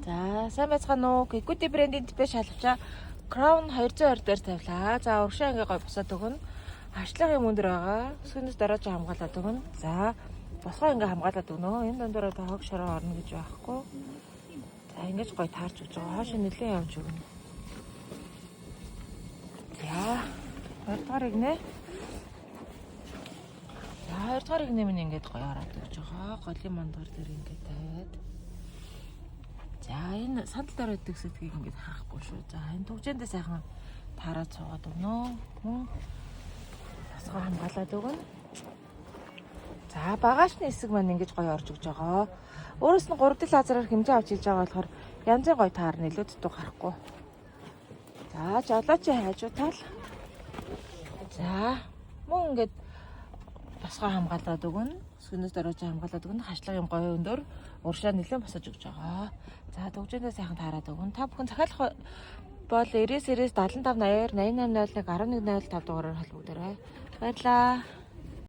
За, сайн байцгаана уу? Equity брендийн типэ шалавчаа Crown 220 дээр тавилаа. За, урагшаа ингээ гой босоод өгнө. Харшлага юм өндөр байгаа. Өсгөнөөс дарааж хамгаалаад өгнө. За, босгоо ингээ хамгаалаад өгнө. Энэ дундаар одоо хог шороо орно гэж байхгүй. За, ингэж гой таарч өгч байгаа. Хоош нэлээд явж өгнө. За, хоёрдугаар игнэ. За, хоёрдугаар игнэ минь ингээд гоё ороод өгч байгаа. Голын мандгаар дээр ингээд тавиад. За, энэ сандал дээр өгдөг сэдгийг ингээд харахгүй шүү. За, энэ түгжээндээ сайхан таарад суугаад өгнө. Мөн босгоо хамгаалаад өгнө. За, багаашны хэсэг маань ингэж гоё орж өгч байгаа. Өөрөөс нь 3D лазераар хэмжээ авч хийж байгаа болохоор янзын гоё таарна, илүү дутуу гарахгүй. За, жолоочийн хажуу тал. За, мөн ингээд босгоо хамгаалаад өгнө. Өсгөнөөс дөрөж хамгаалаад өгнө. Хашлага юм гоё өндөр уршаа нэлээд босож өгч байгаа. За, түгжээндээ сайхан таарад өгнө. Та бүхэн захиалах бол 99 90 75 82 88 01 11 05 дугаараар холбогдорой. Баярлалаа.